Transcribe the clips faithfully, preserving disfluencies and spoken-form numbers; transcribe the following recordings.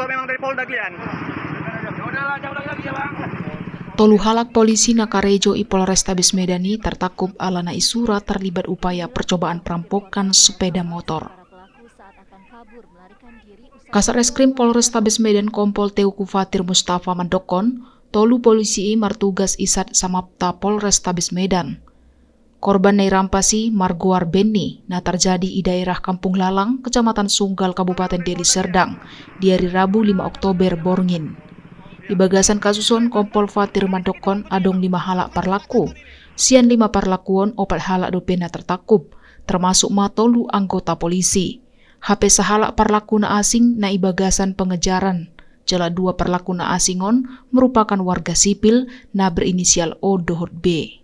Memang dari Polda kalian? Tolu halak polisi na karejo i Polrestabes Medan i tartangkup alana isura tarlibat upaya percobaan perampokan sepeda motor. Kasat Reskrim Polrestabes Medan Kompol Teuku Fatir Mustafa mandokkon, tolu polisi i martugas i sat Samapta Polrestabes Medan. Korban na irampas i margoar Benny, na tarjadi i daerah Kampung Lalang, Kecamatan Sunggal, Kabupaten Deli Serdang, di ari Rabu lima Oktober borngin. Di bagasan kasus on Kompol Fatir mandokkon adong lima halak parlaku. Sian lima parlaku on opat halak dope na tartangkup, termasuk ma tolu anggota polisi. Hape sahalak parlaku na asing na i bagasan pengejaran, jala dua parlaku na asing on merupakan warga sipil na berinisial O dohot B.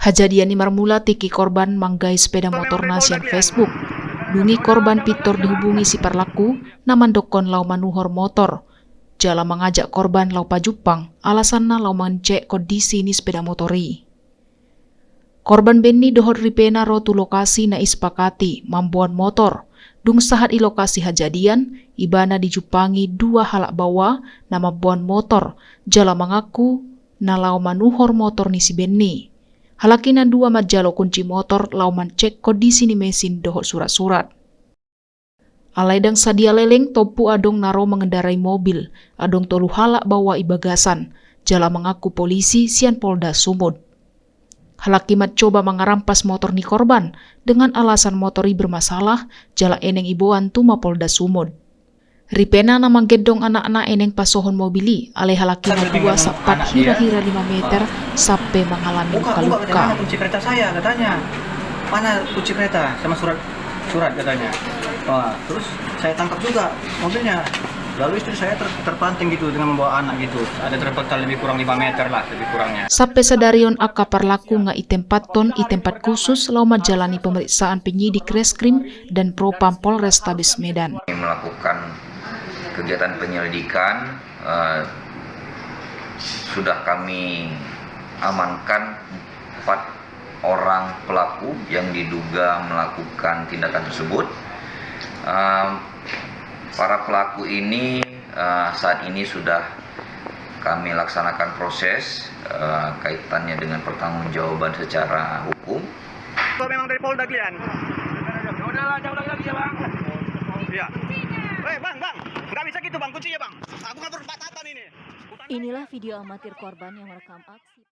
Hajadian i marmula tingki korban manggahi sepeda motorna sian Facebook. Dung i korban pintor dihubungi si parlaku na mandokkon laho manuhor motor, jala mangajak korban laho pajumpang, alasanna laho mangecek kondisi ni sepeda motor i. Korban Benny dohot ripena ro tu lokasi na isepakati mamboan motor. Dung sahat i lokasi hajadian, ibana dijumpangi dua halak baoa na mamboan motor, jala mangaku na laho manuhor motor ni si Benny. Halak i na dua manjalo kunci motor laho mancek kondisi ni mesin dohot surat-surat. Alai ndang sadia leleng, tompu adong na ro mengendarai mobil, adong tolu halak baoa i bagasan, jala mangaku polisi sian Polda Sumut. Halak i mancoba mangarampas motor ni korban dengan alasan motor i bermasalah, jala eneng iboan tu Mapolda Sumut. Ripena na manggendong anakna eneng pasohon mobil i, alai halak i na dua sapat hira-hira lima meter sampe mangalami luka-luka. Mana kunci kereta saya, katanya. Mana kunci kereta sama surat, surat, katanya. Wah, terus saya tangkap juga mobilnya. Lalu istri saya ter-, terpanting gitu dengan membawa anak gitu. Ada terpental lebih kurang lima meter lah, lebih kurangnya. Sampe sadari on angka parlaku nga itempathon i tempat khusus laho manjalani pemeriksaan penyidik Reskrim dan Propam Polrestabes Medan. Melakukan kegiatan penyelidikan, eh, sudah kami amankan empat orang pelaku yang diduga melakukan tindakan tersebut. Eh, para pelaku ini, eh, saat ini sudah kami laksanakan proses, eh, kaitannya dengan pertanggungjawaban secara hukum. Kalau memang dari Polda kalian? Ya udahlah, jangan ulangi lagi ya, Bang. Iya. Eh, Bang, Bang, nggak bisa gitu, Bang, kuncinya, Bang. Aku kan berempat ini. Inilah video amatir korban yang merekam aksi.